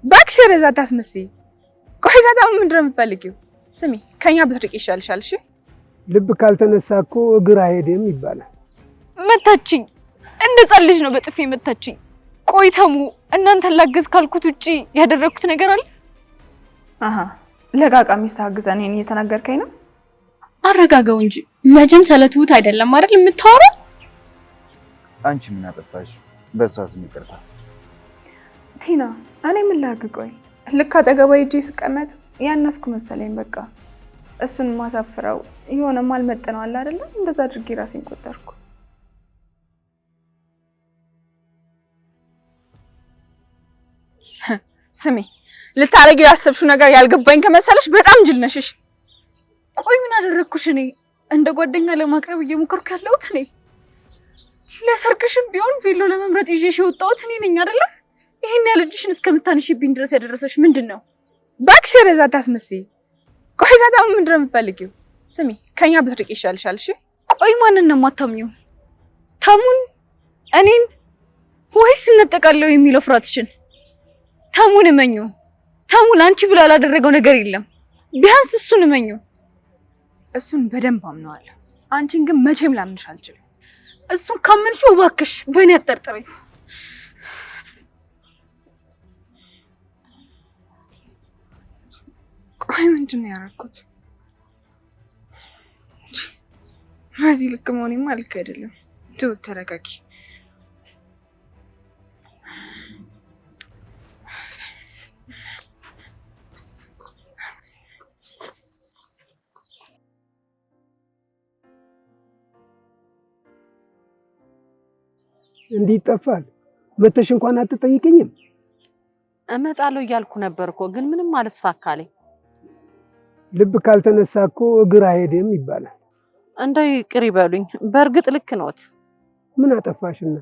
እባክሽ ረዛ አታስመስይ። ቆይ ከተሙ ምንድን ነው የምትፈልጊው? ስሚ ከኛ ብትርቂ ይሻልሻል። እሺ ልብ ካልተነሳ እኮ እግር አይሄድም ይባላል። መታችኝ፣ እንደ ሕፃን ልጅ ነው በጥፊ መታችኝ። ቆይ ተሙ፣ እናንተን ላግዝ ካልኩት ውጪ ያደረግኩት ነገር አለ? አሃ ለቃቃ ሚስት አግዛ እኔን እየተናገርከኝ ነው? አረጋገው እንጂ መቼም ስለ ትሁት አይደለም አይደል የምታወራው? አንቺ ምን አጠፋሽ? በእሷ ስም ይቅርታ። ቲና እኔ ምን ላድርግ? ቆይ ልክ አጠገቧ ሂጅ ስቀመጥ ያነስኩ መሰለኝ። በቃ እሱን ማሳፍረው የሆነ ማልመጥነው አለ አይደለ? እንደዛ አድርጌ ራሴን ቆጠርኩ። ስሚ ልታረጊው ያሰብሽው ነገር ያልገባኝ ከመሰለሽ በጣም ጅል ነሽ። እሺ ቆይ ምን አደረግኩሽ? እኔ እንደ ጓደኛ ለማቅረብ እየሞከርኩ ያለሁት እኔ ለሰርግሽም ቢሆን ቬሎ ለመምረጥ ይዤሽ የወጣሁት እኔ ነኝ አይደለ? ይሄን ያህል እጅሽን እስከምታነሺብኝ ድረስ ያደረሰሽ ምንድን ነው? እባክሽ ረዛ አታስመስይ። ቆይ ከተሙ ምንድን ነው የምትፈልጊው? ስሚ ከኛ ብትርቂ ይሻልሻል። እሺ ቆይ ማንን ነው የማታምኚው? ተሙን፣ እኔን ወይስ እነጠቃለሁ የሚለው ፍርሃትሽን? ተሙን እመኚው። ተሙ ለአንቺ ብሎ ያላደረገው ነገር የለም። ቢያንስ እሱን እመኚው። እሱን በደንብ አምነዋለሁ። አንቺን ግን መቼም ላምንሽ አልችልም። እሱን ካመንሽው እባክሽ በእኔ አጠርጥሪው። ቆይ ምንድን ነው ያደረኩት? በዚህ ልክ መሆኔማ ልክ አይደለም። ትሁት ተረጋጊ። እንዲህ ይጠፋል? መተሽ እንኳን አትጠይቅኝም? እመጣለሁ እያልኩ ነበር እኮ ግን ምንም አልሳካልኝ። ልብ ካልተነሳ እኮ እግር አይሄድም ይባላል። እንደው ይቅር ይበሉኝ። በእርግጥ ልክ ኖት። ምን አጠፋሽና?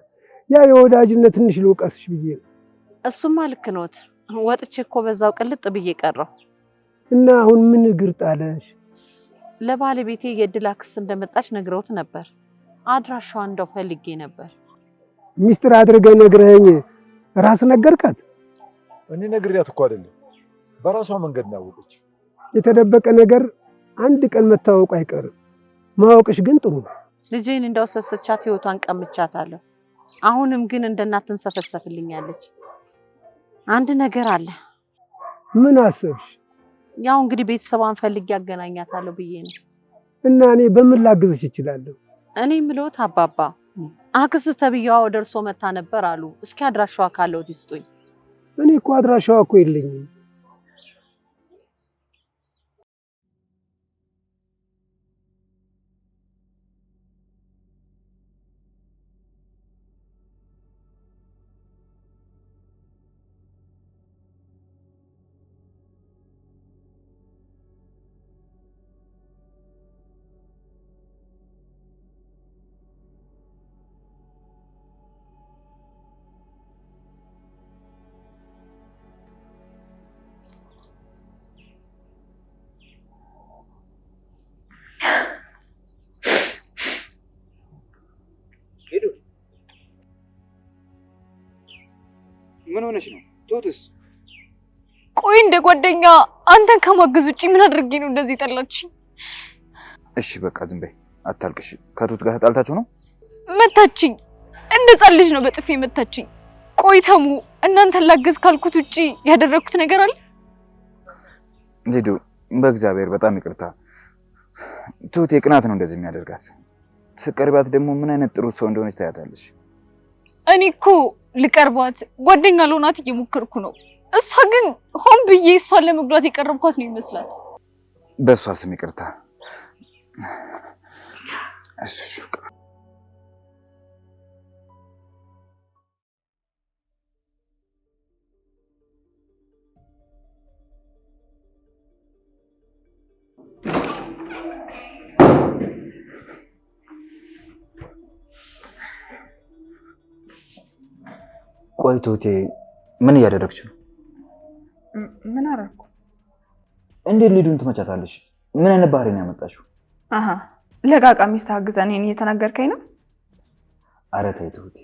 ያ የወዳጅነት ትንሽ ልውቀስሽ ብዬ ነው። እሱማ ልክ ኖት። ወጥቼ እኮ በዛው ቅልጥ ብዬ ቀረሁ። እና አሁን ምን እግር ጣለሽ? ለባለቤቴ የእድል አክስት እንደመጣች ነግረውት ነበር። አድራሻዋ እንደው ፈልጌ ነበር። ሚስጥር አድርገህ ነግረኸኝ ራስ ነገርካት? እኔ ነግሬያት እኮ አይደለም፣ በራሷ መንገድ ነው ያወቀችው። የተደበቀ ነገር አንድ ቀን መታወቁ አይቀርም። ማወቅሽ ግን ጥሩ ነው። ልጄን እንደው ሰስቻት ህይወቷን ቀምቻታለሁ። አሁንም ግን እንደ እናት ትንሰፈሰፍልኛለች። አንድ ነገር አለ። ምን አሰብሽ? ያው እንግዲህ ቤተሰቧን ፈልጌ ያገናኛታለሁ ብዬ ነው። እና እኔ በምን ላግዝሽ እችላለሁ? እኔ የምለውት አባባ አክስት ተብዬዋ ወደ እርሶ መታ ነበር አሉ። እስኪ አድራሻዋ ካለዎት ይስጡኝ። እኔ እኮ አድራሻዋ እኮ የለኝም። ምን ሆነሽ ነው? ትሁትስ? ቆይ እንደ ጓደኛ አንተን ከማገዝ ውጪ ምን አድርጌ ነው እንደዚህ ጠላችኝ? እሺ በቃ ዝም በይ አታልቅሽ። ከትሁት ጋር ተጣልታችሁ ነው? መታችኝ፣ እንደ ሕፃን ልጅ ነው በጥፊ መታችኝ። ቆይ ተሙ፣ እናንተን ላግዝ ካልኩት ውጪ ያደረግኩት ነገር አለ? ሊዱ በእግዚአብሔር በጣም ይቅርታ። ትሁት የቅናት ነው እንደዚህ የሚያደርጋት። ስትቀርቢያት ደግሞ ምን አይነት ጥሩ ሰው እንደሆነች ታያታለሽ። እኔ እኮ ልቀርባት ጓደኛ ልሆናት እየሞከርኩ ነው። እሷ ግን ሆን ብዬ እሷን ለመጉዳት የቀረብኳት ነው ይመስላት። በእሷ ስም ይቅርታ። ቆይ ትሁቴ ምን እያደረግች ነው? ምን አደረኩ? እንዴት ሊዱን ትመቻታለሽ? ምን አይነት ባህሪ ነው ያመጣሽው? አሃ ለቃቃ ሚስት አግዛ እኔን እየተናገርከኝ ነው? ኧረ ተይ ትሁቴ፣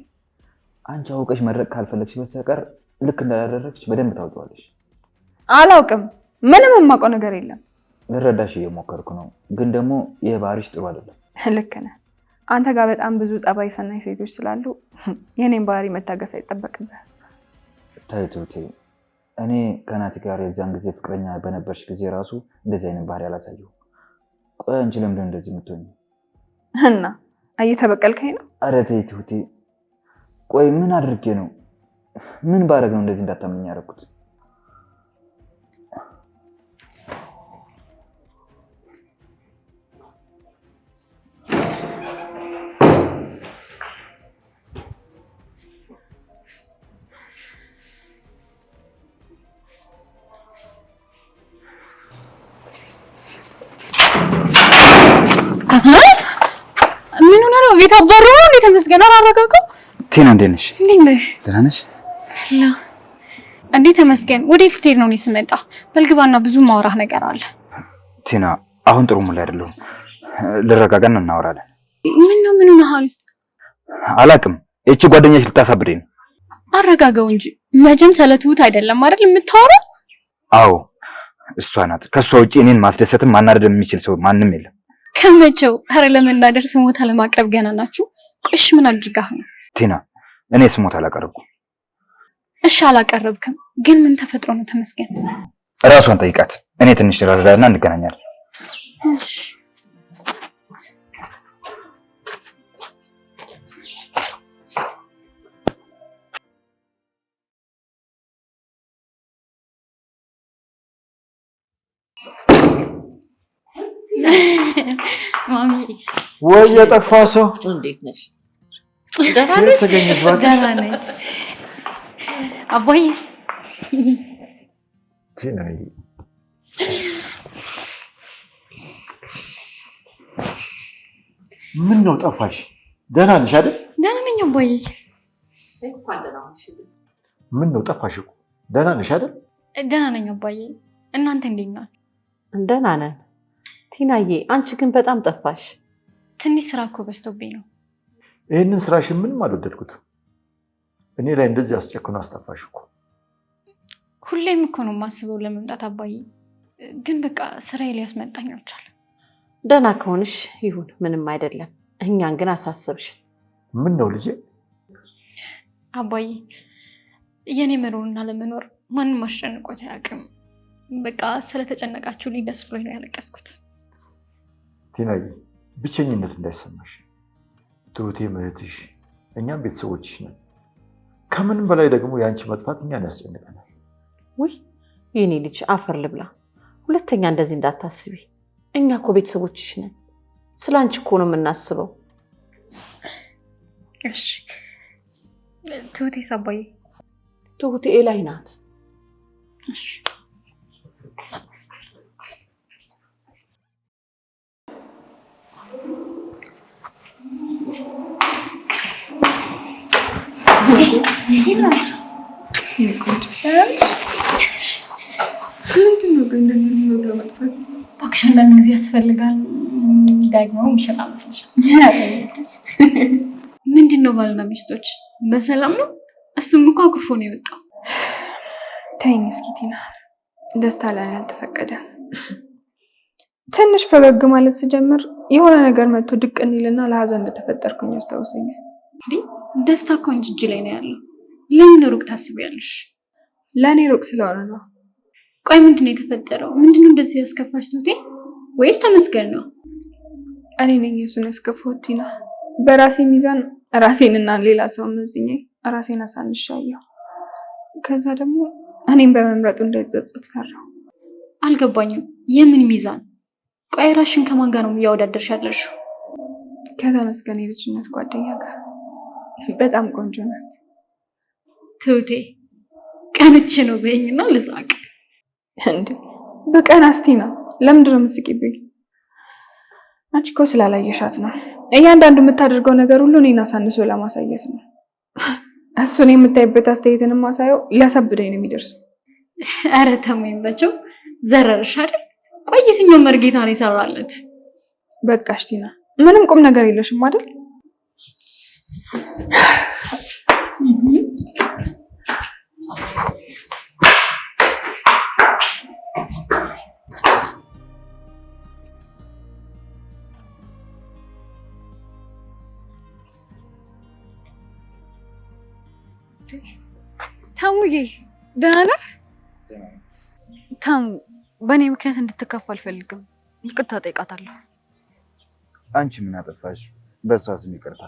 አንቺ አውቀሽ መድረቅ ካልፈለግሽ በስተቀር ልክ እንዳላደረግሽ በደንብ ታውቂዋለሽ። አላውቅም። ምንም የማውቀው ነገር የለም። ልረዳሽ እየሞከርኩ ነው፣ ግን ደግሞ የባህሪሽ ጥሩ አይደለም። ልክ ነህ። አንተ ጋር በጣም ብዙ ጸባይ ሰናይ ሴቶች ስላሉ የኔን ባህሪ መታገስ አይጠበቅብህ። ተይ ትሁቴ፣ እኔ ከናቲ ጋር የዛን ጊዜ ፍቅረኛ በነበርሽ ጊዜ ራሱ እንደዚህ አይነት ባህሪ አላሳየሁም። ቆይ አንቺ ለምንድን ነው እንደዚህ የምትሆኚው? እና እየተበቀልከኝ ነው? ኧረ ተይ ትሁቴ። ቆይ ምን አድርጌ ነው? ምን ባደርግ ነው እንደዚህ እንዳታምኝ ያደረኩት? ምን ሆነ ነው? ቤት አባሮ ነው እንዴ? ተመስገን አራረጋጋው። ቲና እንዴት ነሽ? እንዴት ነሽ? ደህና ነሽ? እንዴ ተመስገን፣ ወዴት ልትሄድ ነው? እኔ ስመጣ በልግባና ብዙ ማውራህ ነገር አለ። ቲና አሁን ጥሩ mood ላይ አይደለሁም። ልረጋጋና እናወራለን። ምን ነው? ምን ሆነሃል? አላውቅም። ይቺ ጓደኛሽ ልታሳብደኝ ነው። አረጋጋው እንጂ መቼም ስለ ትሁት አይደለም አይደል የምታወራው? አዎ እሷ ናት። ከእሷ ውጪ እኔን ማስደሰትም ማናደድ የሚችል ሰው ማንም የለም። ከመቼው? ኧረ ለመናደር ስሞታ ለማቅረብ ገና ናችሁ። ቆሽ ምን አድርጋህ ነው? ቲና እኔ ስሞታ አላቀረብኩም። እሺ አላቀረብክም፣ ግን ምን ተፈጥሮ ነው? ተመስገን እራሷን ጠይቃት። እኔ ትንሽ ልረጋጋና እንገናኛለን። እሺ ማሚ ወይ የጠፋ ሰው እንዴት ነሽ? የት ተገኘሽ? እባክሽ? ደህና ነኝ አባዬ። ቲናዬ ምን ነው ጠፋሽ? ደህና ነሽ አይደል? ደህና ነኝ አባዬ። ምን ነው ጠፋሽ እኮ። ደህና ነሽ አይደል? ደህና ነኝ አባዬ። እናንተ እንዴት ናችሁ? ደህና ነን። ቲናዬ አንቺ ግን በጣም ጠፋሽ። ትንሽ ስራ እኮ በዝቶብኝ ነው። ይህንን ስራሽን ምንም አልወደድኩትም። እኔ ላይ እንደዚህ አስጨክኖ አስጠፋሽ እኮ። ሁሌም እኮ ነው የማስበው ለመምጣት አባዬ፣ ግን በቃ ስራዬ ሊያስመጣኝ አልቻለም። ደህና ከሆንሽ ይሁን፣ ምንም አይደለም። እኛን ግን አሳሰብሽ። ምን ነው ልጄ? አባዬ የኔ መኖርና ለመኖር ማንም አስጨንቆት አያውቅም። በቃ ስለተጨነቃችሁልኝ ደስ ብሎኝ ነው ያለቀስኩት። ቲናዬ ብቸኝነት እንዳይሰማሽ። ትሁቴም እህትሽ፣ እኛም ቤተሰቦችሽ ነን። ከምንም በላይ ደግሞ የአንቺ መጥፋት እኛን ያስጨንቀናል። ውይ የኔ ልጅ አፈር ልብላ። ሁለተኛ እንደዚህ እንዳታስቢ። እኛ እኮ ቤተሰቦችሽ ነን። ስለ አንቺ እኮ ነው የምናስበው። እሺ ትሁቴስ አባዬ? ትሁቴ ላይ ናት። እሺ ምንድን ነው ግን እንደዚህ ብሎ መጥፋት? እባክሽ አንዳንድ ጊዜ ያስፈልጋል። ደግሞ ሚሸጣ መስልሽ ምንድን ነው? ባልና ሚስቶች በሰላም ነው? እሱም እኮ አኩርፎ ነው የወጣው። ተይኝ እስኪ ቲና፣ ደስታ ላይ አልተፈቀደም። ትንሽ ፈገግ ማለት ስጀምር የሆነ ነገር መጥቶ ድቅን ይልና ለሀዘን እንደተፈጠርኩኝ ያስታውሰኛል። እንዴ ደስታ እኮ እንጂ እጅ ላይ ነው ያለው። ለምን ሩቅ ታስቢያለሽ? ለእኔ ሩቅ ስለሆነ ነው። ቆይ ምንድን ነው የተፈጠረው? ምንድን ነው እንደዚህ ያስከፋሽ ትሁቴ? ወይስ ተመስገን ነው? እኔ ነኝ እሱን ያስከፋሁት ቲና። በራሴ ሚዛን ራሴንና ሌላ ሰው መዝኜ ራሴን አሳንሻለሁ። ከዛ ደግሞ እኔም በመምረጡ እንዳይጸጸት ፈራሁ። አልገባኝም። የምን ሚዛን? ቆይ ራስሽን ከማን ጋር ነው እያወዳደርሽ ያለሽው? ከተመስገን የልጅነት ጓደኛ ጋር። በጣም ቆንጆ ናት። ትሁቴ ቀንቼ ነው በይኝና ልሳቅ። እንዴ በቀን አስቲና፣ ለምንድን ነው የምትስቂብኝ? አንቺ እኮ ስላላየሻት ነው። እያንዳንዱ የምታደርገው ነገር ሁሉ እኔን አሳንሶ ለማሳየት ነው። እሱን የምታይበት አስተያየትን ማሳየው ሊያሳብደኝ ነው የሚደርሰው። ኧረ ተመኝ በቸው ዘረርሽ አይደል? ቆይ የትኛው መርጌታ ነው የሰራለት? በቃሽ ቲና፣ ምንም ቁም ነገር የለሽም አይደል? ታሙዬ ደህና ነህ? ታሙ፣ በእኔ ምክንያት እንድትከፋ አልፈልግም። ይቅርታ ጠይቃታለሁ። አንቺ ምን አጠፋሽ? በእሷ ስም ይቅርታ።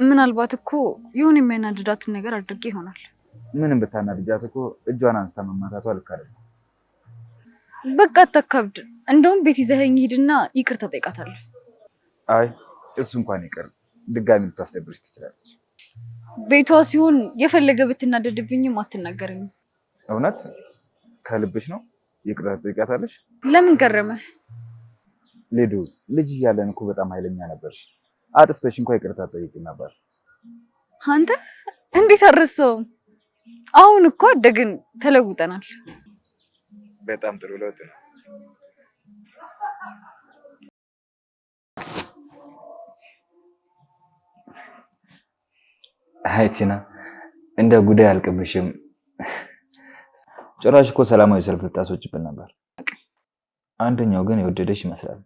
ምናልባት እኮ የሆነ የሚያናድዳትን ነገር አድርጌ ይሆናል። ምንም ብታናድጃት እኮ እጇን አንስታ መማታቷ ልክ አይደለም። በቃ አታካብድ። እንደውም ቤት ይዘኸኝ ሂድና ይቅርታ ጠይቃታለሁ። አይ እሱ እንኳን ይቅር፣ ድጋሚ ልታስደብርሽ ትችላለች። ቤቷ ሲሆን የፈለገ ብትናደድብኝም አትናገረኝም። እውነት ከልብሽ ነው ይቅርታ ትጠይቃታለሽ? ለምን ገረመህ? ሊዱ፣ ልጅ እያለን እኮ በጣም ኃይለኛ ነበርሽ። አጥፍተሽ እንኳን ይቅርታ ትጠይቂ ነበር። አንተ እንዴት አልረሳውም? አሁን እኮ አደግን፣ ተለውጠናል። በጣም ጥሩ ለውጥ ነው። አይ ቲና፣ እንደ ጉዳይ አልቅብሽም። ጭራሽ እኮ ሰላማዊ ሰልፍ ልታስወጭብን ነበር። አንደኛው ግን የወደደሽ ይመስላል።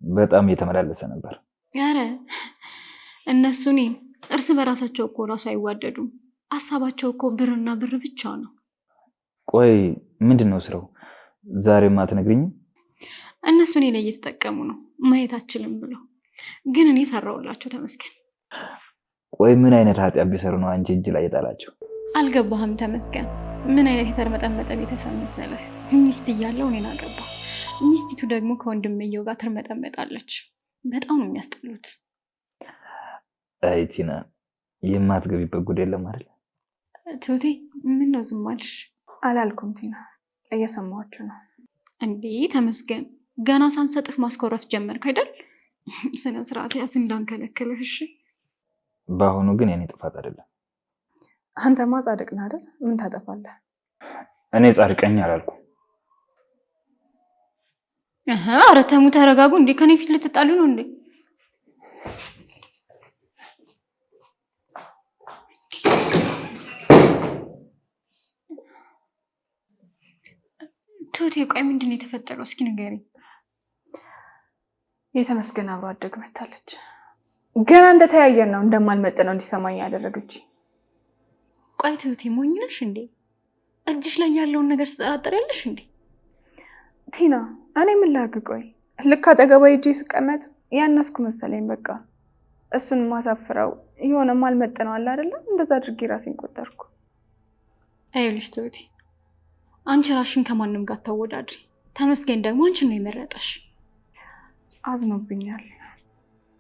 በጣም እየተመላለሰ ነበር። ኧረ እነሱ እኔን እርስ በራሳቸው እኮ እራሱ አይዋደዱም። ሀሳባቸው እኮ ብርና ብር ብቻ ነው። ቆይ ምንድን ነው ስራው? ዛሬም አትነግሪኝም? እነሱ እኔ ላይ እየተጠቀሙ ነው ማየት አችልም ብለው፣ ግን እኔ ሰራውላቸው ተመስገን። ቆይ ምን አይነት ኃጢአት ቢሰሩ ነው አንቺ እጅ ላይ የጣላቸው? አልገባህም ተመስገን። ምን አይነት የተርመጠመጠ ቤተሰብ መሰለህ? ሚስት እያለው እኔን አገባ። ሚስቲቱ ደግሞ ከወንድምየው ጋር ትርመጠመጣለች። በጣም ነው የሚያስጠሉት። አይ ቲና፣ የማትገቢበት ጉድ የለም አይደል? ትሁቴ ምን ነው ዝም አልሽ? አላልኩም ቲና፣ እየሰማኋችሁ ነው። እንዴ ተመስገን፣ ገና ሳንሰጥህ ማስኮረፍ ጀመርክ አይደል? ስነ ስርዓት ያዝ እንዳንከለክልህ። እሺ። በአሁኑ ግን የኔ ጥፋት አይደለም። አንተማ ጻድቅ ነህ አይደል? ምን ታጠፋለህ? እኔ ጻድቀኝ አላልኩም። ኧረ ተሙ ተረጋጉ። እንዴ ከኔ ፊት ልትጣሉ ነው እንዴ? ትሁቴ ቆይ ምንድን ነው የተፈጠረው? እስኪ ንገሪኝ። የተመስገን አብሮ አደግ መታለች። ገና እንደተያየን ነው እንደማልመጥነው እንዲሰማኝ ያደረገች። ቆይ ትሁቴ ሞኝ ነሽ እንዴ? እጅሽ ላይ ያለውን ነገር ስጠራጠር ያለሽ እንዴ? ቲና፣ እኔ ምን ላድርግ? ቆይ ልክ አጠገቧ ሄጄ ስቀመጥ ያነስኩ መሰለኝ። በቃ እሱን ማሳፍረው የሆነ ማልመጥነው አለ አይደለ? እንደዛ አድርጌ ራሴን ቆጠርኩ። ይኸውልሽ ትሁቴ፣ አንቺ ራስሽን ከማንም ጋር ታወዳድሪ። ተመስገን ደግሞ አንቺን ነው የመረጠሽ። አዝኖብኛል።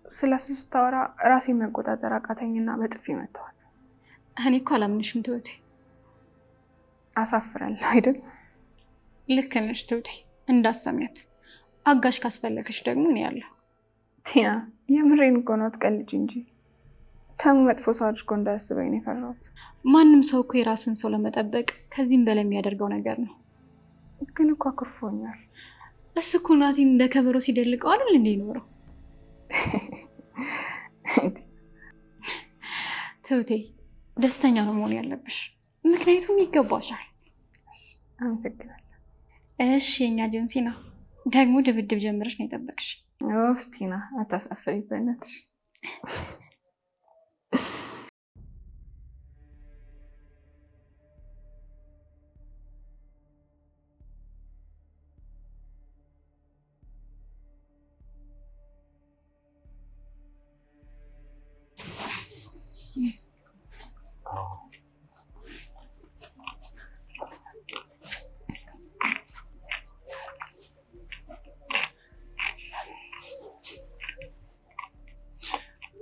ስለ እሱ ስታወራ ራሴን መቆጣጠር አቃተኝና በጥፊ መታኋት። እኔ እኮ አላምንሽም ትሁቴ። አሳፍራለሁ አይደል? ልክ ነሽ ትሁቴ፣ እንዳሰሚያት። አጋሽ ካስፈለገሽ ደግሞ እኔ ያለሁ። ቲና፣ የምሬን እኮ ነው፣ አትቀልጂ እንጂ። ተሙ መጥፎ ሰው አድርጎ እንዳያስበኝ ነው የፈራሁት። ማንም ሰው እኮ የራሱን ሰው ለመጠበቅ ከዚህም በላይ የሚያደርገው ነገር ነው። ግን እኮ አኩርፎኛል። እሱ እኮ ናቲን እንደ ከበሮ ሲደልቀው አይደል እንደ ይኖረው። ትሁቴ ደስተኛ ነው መሆን ያለብሽ፣ ምክንያቱም ይገባሻል። አመሰግናለሁ። እሺ የኛ ጆንሲና ደግሞ ድብድብ ጀምረሽ ነው የጠበቅሽ። ኦፍ ቲና አታሳፍሪ በእናትሽ።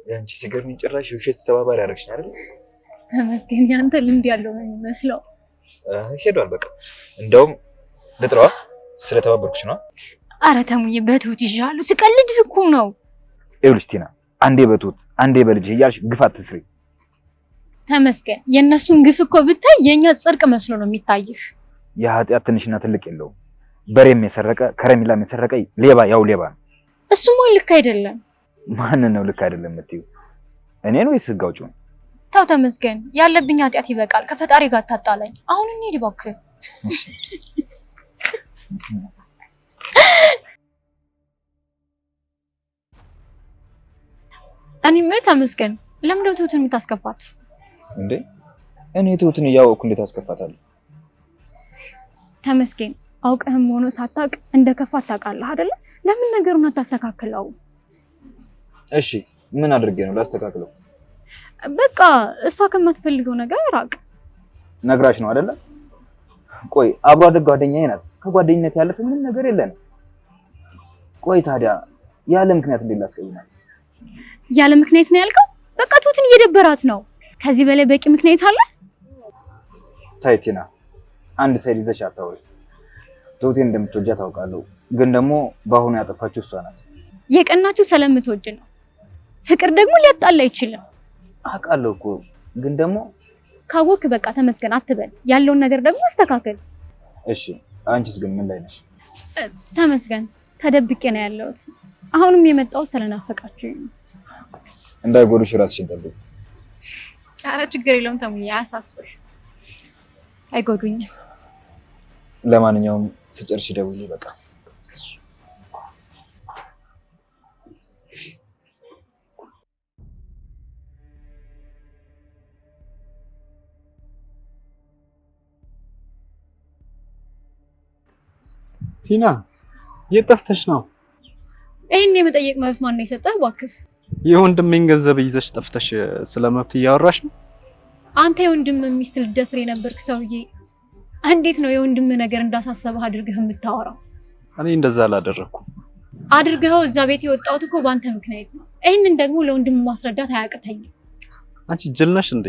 ያንቺ ሲገርምኝ ጭራሽ የውሸት ተባባሪ አደረግሽኝ አይደል? ተመስገን ያንተ ልምድ ያለው ነው የሚመስለው። ሄዷል በቃ። እንደውም ልጥራዋ ስለተባበርኩሽ ነው። አረ ተሙዬ በትሁት ይዣለሁ። ስቀልድ እኮ ነው። ይኸውልሽ ቲና፣ አንዴ በትሁት አንዴ በልጅ እያልሽ ግፍ አትስሪ። ተመስገን የእነሱን ግፍ እኮ ብታይ የእኛ ጽድቅ መስሎ ነው የሚታይህ። የኃጢአት ትንሽና ትልቅ የለውም። በሬም የሰረቀ ከረሜላም የሰረቀ ሌባ ያው ሌባ ነው። እሱማ ልክ አይደለም። ማንን ነው ልክ አይደለም የምትይው? እኔን ወይስ ህግ አውጪውን? ተው ተመስገን፣ ያለብኝ ኃጢአት ይበቃል። ከፈጣሪ ጋር ታጣላኝ። አሁን እንሂድ እባክህ። እኔ የምልህ ተመስገን፣ ለምንድን ነው ትሁትን የምታስከፋት? እንዴ እኔ ትሁትን እያወቅኩ እንዴት አስከፋታለሁ? ተመስገን፣ አውቀህም ሆኖ ሳታውቅ እንደ ከፋት ታውቃለህ አይደለ? ለምን ነገሩን አታስተካክለው? እሺ ምን አድርጌ ነው ላስተካክለው? በቃ እሷ ከማትፈልገው ነገር ራቅ። ነግራሽ ነው አይደለ? ቆይ አብሮ አደግ ጓደኛዬ ናት። ከጓደኝነት ያለፈ ምንም ነገር የለንም። ቆይ ታዲያ ያለ ምክንያት እንዴት ላስቀይማት? ያለ ምክንያት ነው ያልከው? በቃ ትሁትን እየደበራት ነው። ከዚህ በላይ በቂ ምክንያት አለ? ተይ ቲና፣ አንድ side ይዘሽ አታውሪ። ትሁቴን እንደምትወጃት ታውቃለሁ፣ ግን ደግሞ በአሁኑ ያጠፋችው እሷ ናት። የቀናችሁ ስለምትወድ ነው። ፍቅር ደግሞ ሊያጣላ አይችልም። አውቃለሁ እኮ ግን ደግሞ ካወክ በቃ ተመስገን አትበል። ያለውን ነገር ደግሞ አስተካክል። እሺ አንቺስ ግን ምን ላይ ነሽ? ተመስገን ተደብቄ ነው ያለሁት። አሁንም የመጣሁት ስለናፈቃችሁኝ ነው። እንዳይጎዱሽ ራስሽን ጠብቂ። ኧረ ችግር የለውም ተሙዬ፣ አያሳስብሽ። አይጎዱኝም። ለማንኛውም ስጨርሽ ደውዪልኝ። በቃ ቲና የት ጠፍተሽ ነው? ይሄን የመጠየቅ መብት ማን ነው የሰጠህ? እባክህ የወንድሜን ገንዘብ ይዘሽ ጠፍተሽ ስለ መብት እያወራሽ ነው? አንተ የወንድም ሚስት ልትደፍር የነበርክ ሰውዬ እንዴት ነው የወንድም ነገር እንዳሳሰበህ አድርገህ የምታወራው? እኔ እንደዛ አላደረኩም። አድርገኸው እዛ ቤት የወጣሁት እኮ በአንተ ምክንያት ነው። ይህንን ደግሞ ለወንድም ማስረዳት አያቅተኝም። አንቺ ጅል ነሽ እንዴ?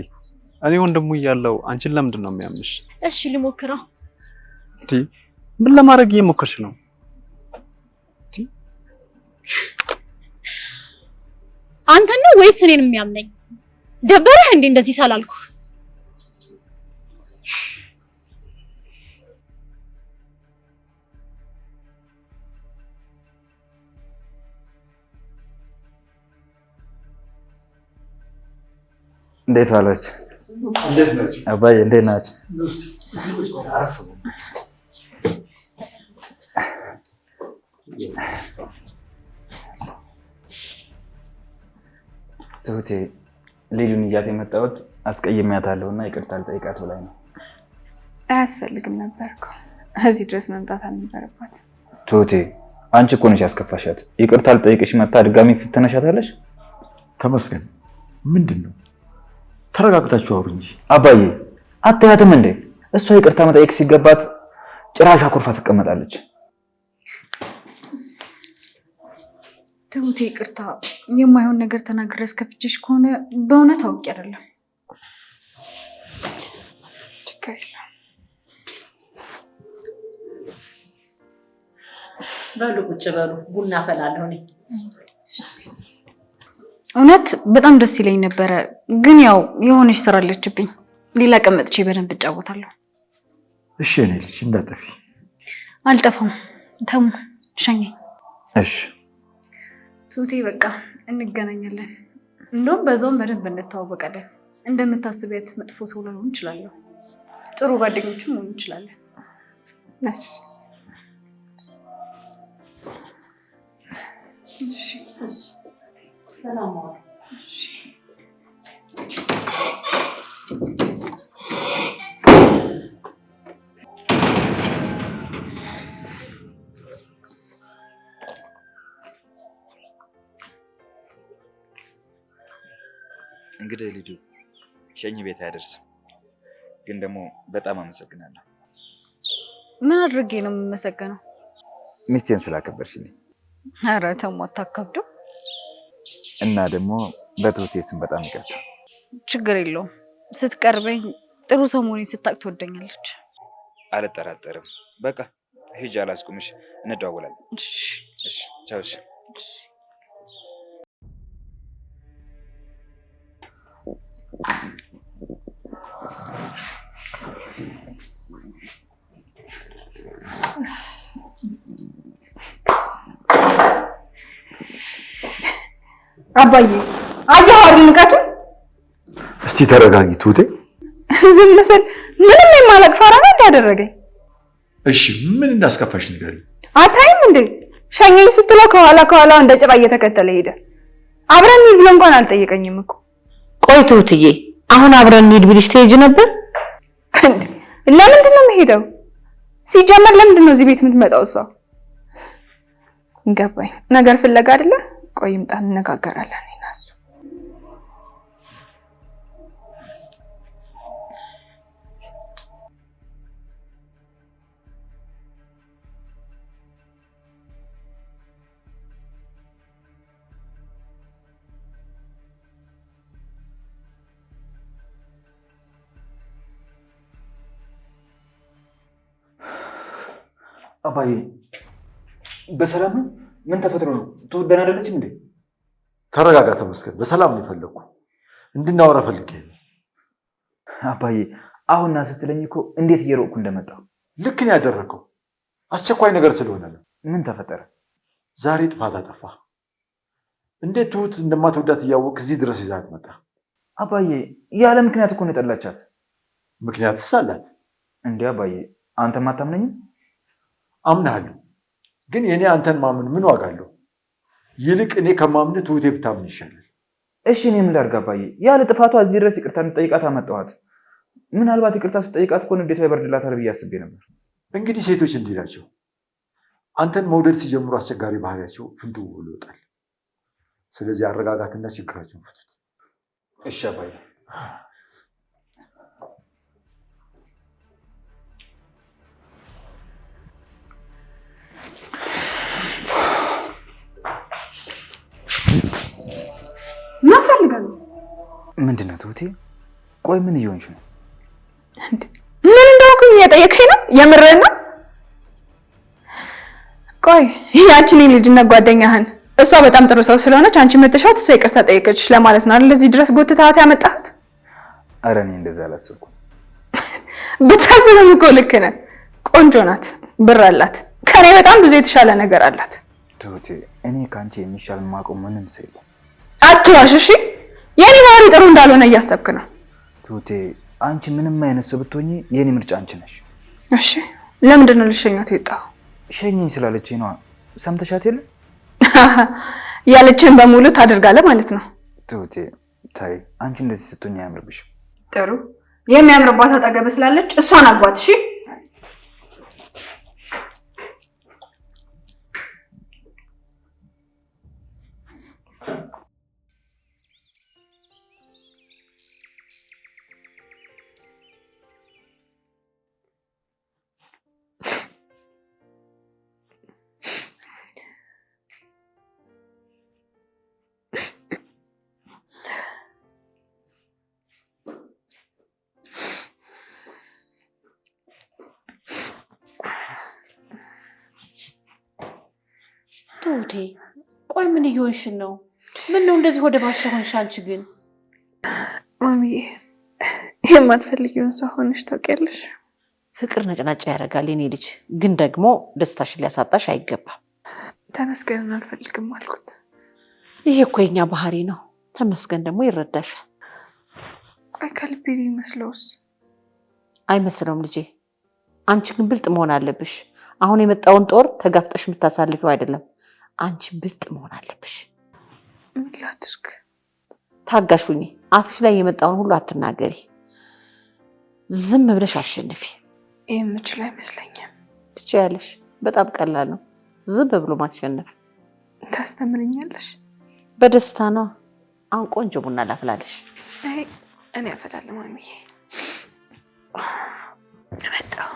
እኔ ወንድሙ እያለሁ አንቺን ለምንድን ነው የሚያምንሽ? እሺ ልሞክራ። እንዴ ምን ለማድረግ እየሞከርሽ ነው? አንተን ነው ወይስ እኔን የሚያምነኝ? ደበረህ እንዴ እንደዚህ ሳላልኩ? እንዴት ዋላችሁ? እንዴት ናችሁ? አባዬ እንዴት ናችሁ? ትሁቴ ሊዱን እያት የመጣሁት አስቀይሜያታለሁ እና ይቅርታ ልጠይቃት ብላኝ ነው። አያስፈልግም ነበር እኮ እዚህ ድረስ መምጣት አልነበረባት። ትሁቴ አንቺ እኮ ነሽ ያስከፋሻት። ይቅርታ ልጠይቅሽ መታ ድጋሚ ፊት ተነሻታለሽ። ተመስገን ምንድን ነው? ተረጋግታችሁ አውሩ እንጂ። አባዬ አታያትም እንዴ? እሷ ይቅርታ መጠየቅ ሲገባት ጭራሽ አኩርፋ ትቀመጣለች። ትሁቴ ይቅርታ፣ የማይሆን ነገር ተናግሬ አስከፍቼሽ ከሆነ በእውነት አውቄ አይደለም። ችግር የለውም። በሉ ቁጭ በሉ፣ ቡና አፈላለሁ እኔ። እውነት በጣም ደስ ይለኝ ነበረ፣ ግን ያው የሆነች ስራ አለችብኝ። ሌላ ቀን መጥቼ በደንብ እጫወታለሁ። እሺ የኔ ልጅ እንዳጠፊ። አልጠፋም። ተሙ ሸኘኝ። እሺ ትሁቴ በቃ እንገናኛለን። እንደውም በዛውም በደንብ እንተዋወቃለን። እንደምታስቢያት መጥፎ ሰው ላልሆን እችላለሁ። ጥሩ ጓደኞችም መሆን እንችላለን። እሺ እሺ ሰላም ዋሉ። እሺ። እንግዲህ ሊዱ ሸኝ ቤት አያደርስም፣ ግን ደግሞ በጣም አመሰግናለሁ ምን አድርጌ ነው የምመሰገነው? ሚስቴን ስላከበርሽልኝ ኧረ ተሙ አታካብደው። እና ደግሞ በትሁቴ ስም በጣም ይቅርታ። ችግር የለውም። ስትቀርበኝ ጥሩ ሰው መሆኔን ስታውቅ ትወደኛለች። አልጠራጠርም። በቃ ሂጂ፣ አላስቁምሽ። እንደዋወላለን። እሺ እሺ፣ ቻው። እሺ። አባዬ አየኸው አይደል ንቀቱን? እስቲ እስቲ ተረጋጊ ትሁቴ። ዝም ስል ምንም የማላቅ ፋራ ነው እንዳደረገኝ። እሺ ምን እንዳስከፋሽ ንገሪኝ። አታይም እንዴ? ሸኘኝ ስትለው ከኋላ ከኋላ እንደ ጭራ እየተከተለ ሄደ። አብረን እንሂድ ብሎ እንኳን አልጠየቀኝም እኮ። ቆይ ትሁትዬ፣ አሁን አብረን እንሂድ ብልሽ ትሄጂ ነበር? እንዴ ለምንድን ነው የምሄደው? ሲጀመር ለምንድን ነው እዚህ ቤት የምትመጣው እሷ? ገባኝ። ነገር ፍለጋ አይደለ? ቆይ ይምጣ፣ እንነጋገራለን እኔና እሱ። አባዬ በሰላም ነው? ምን ተፈጥሮ ነው? ትሁት ደህና አይደለችም እንዴ? ተረጋጋ ተመስገን። በሰላም ነው የፈለግኩ እንድናወራ ፈልጌ ነው። አባዬ አሁን ና ስትለኝ እኮ እንዴት እየሮጥኩ እንደመጣሁ። ልክ ነው ያደረገው። አስቸኳይ ነገር ስለሆነ ነው። ምን ተፈጠረ? ዛሬ ጥፋት አጠፋ። እንዴት ትሁት እንደማትወዳት እያወቅህ እዚህ ድረስ ይዛት መጣ? አባዬ ያለ ምክንያት እኮ ነው የጠላቻት። ምክንያትስ አላት እንዴ? አባዬ አንተም አታምነኝም? አምናለሁ፣ ግን የኔ አንተን ማመን ምን ዋጋ አለው? ይልቅ እኔ ከማምንህ ትሁቴ ብታምን ይሻላል። እሺ እኔ ምን ላድርግ አባዬ? ያለ ጥፋቷ እዚህ ድረስ ይቅርታ እንድጠይቃት አመጣኋት። ምናልባት ይቅርታ ስጠይቃት እኮ ንዴቷ ይበርድላታል ብዬ አስቤ ነበር። እንግዲህ ሴቶች እንዲህ ናቸው። አንተን መውደድ ሲጀምሩ አስቸጋሪ ባህሪያቸው ፍንትው ብሎ ይወጣል። ስለዚህ አረጋጋትና ችግራቸውን ፍቱት። እሺ አባዬ። ምን ፈልገህ ነው? ምንድን ነው ትሁቴ? ቆይ ምን እየሆንሽ ነው? እንዴ ምን እንደሆንኩኝ እየጠየከኝ ነው? የምርህን ነው? ቆይ ያችን የልጅነት ጓደኛህን እሷ በጣም ጥሩ ሰው ስለሆነች አንቺ መተሻት እሷ ይቅርታ ጠየቀችሽ ለማለት ነው አይደል? እዚህ ድረስ ጎትተሃት ያመጣሃት? ኧረ እኔ እንደዛ አላሰብኩም። ብታስብም እኮ ልክ ነህ። ቆንጆ ናት፣ ብር አላት፣ ከኔ በጣም ብዙ የተሻለ ነገር አላት። ትሁቴ እኔ ከአንቺ የሚሻል የማውቀው ምንም ሰው የለም። አትዋሽ እሺ። የኔ ባህሪ ጥሩ እንዳልሆነ እያሰብክ ነው። ትሁቴ አንቺ ምንም አይነት ሰው ብትሆኚ የኔ ምርጫ አንቺ ነሽ። እሺ ለምንድን ነው ልሸኛት የወጣኸው? ሸኘኝ ስላለችኝ ነዋ። ሰምተሻት የለ? ያለችን በሙሉ ታደርጋለህ ማለት ነው። ትሁቴ ታይ፣ አንቺ እንደዚህ ስትሆኚ አያምርብሽም። ጥሩ የሚያምርባት አጠገብህ ስላለች እሷን አግባት። እሺ ትሁቴ ቆይ ምን እየሆንሽ ነው? ምን ነው እንደዚህ ወደ ባሻ ሆንሽ? አንቺ ግን ማሚዬ የማትፈልጊውን ሰው ሆነሽ ታውቂያለሽ። ፍቅር ነጭናጫ ያደርጋል የኔ ልጅ። ግን ደግሞ ደስታሽን ሊያሳጣሽ አይገባም። ተመስገንን አልፈልግም አልኩት። ይሄ እኮ የኛ ባህሪ ነው። ተመስገን ደግሞ ይረዳሻል። ቆይ ከልቤ ቢመስለውስ? አይመስለውም ልጄ። አንቺ ግን ብልጥ መሆን አለብሽ። አሁን የመጣውን ጦር ተጋፍጠሽ የምታሳልፊው አይደለም። አንቺ ብልጥ መሆን አለብሽ። ምን ላድርግ? ታጋሽ ሁኚ። አፍሽ ላይ የመጣውን ሁሉ አትናገሪ። ዝም ብለሽ አሸንፊ። የምችል አይመስለኝም። ትችያለሽ። በጣም ቀላል ነው ዝም ብሎ ማሸነፍ። ታስተምርኛለሽ? በደስታ ነው። አሁን ቆንጆ ቡና ላፍላልሽ። አይ እኔ አፈላለሁ ማሚዬ። መጣሁ።